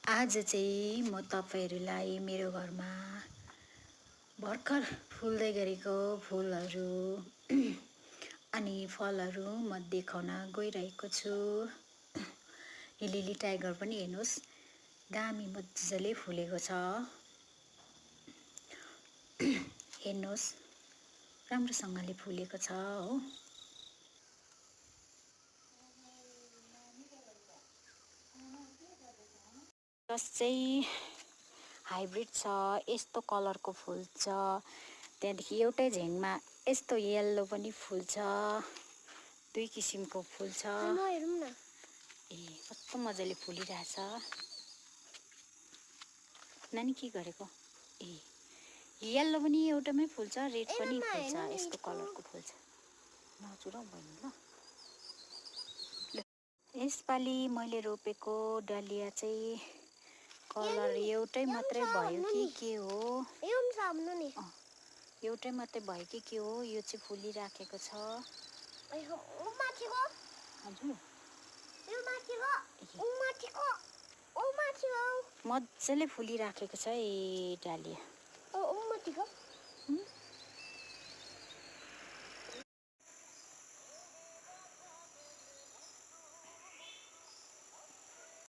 आज चाहिँ म तपाईहरुलाई मेरो घरमा भर्खर फुल्दै गरेको फूलहरु अनि फलहरु म देखाउन गइरहेको छु। यो लिली टाइगर पनि हेर्नुस् दामी मज्जाले फुलेको छ। हेर्नुस् राम्रोसँगले फुलेको छ हो। प्लस चाहिँ हाइब्रिड छ, यस्तो कलरको फुल छ। त्यहाँदेखि एउटै झ्याङमा यस्तो येल्लो पनि फुल छ। दुई किसिमको फुल छ। हेरौँ न। ए कस्तो मजाले फुलिरहेछ। नानी के गरेको? ए येल्लो पनि एउटामै फुल्छ, रेड पनि फुल्छ, यस्तो कलरको फुल्छ। नचुराउ बहिनी ल। यसपालि मैले रोपेको डालिया चाहिँ कलर एउटै मात्रै भयो कि के हो? एउटै मात्रै भयो कि के हो? यो चाहिँ फुलिराखेको छ। हजुर मजाले फुलिराखेको छ ए डालिया।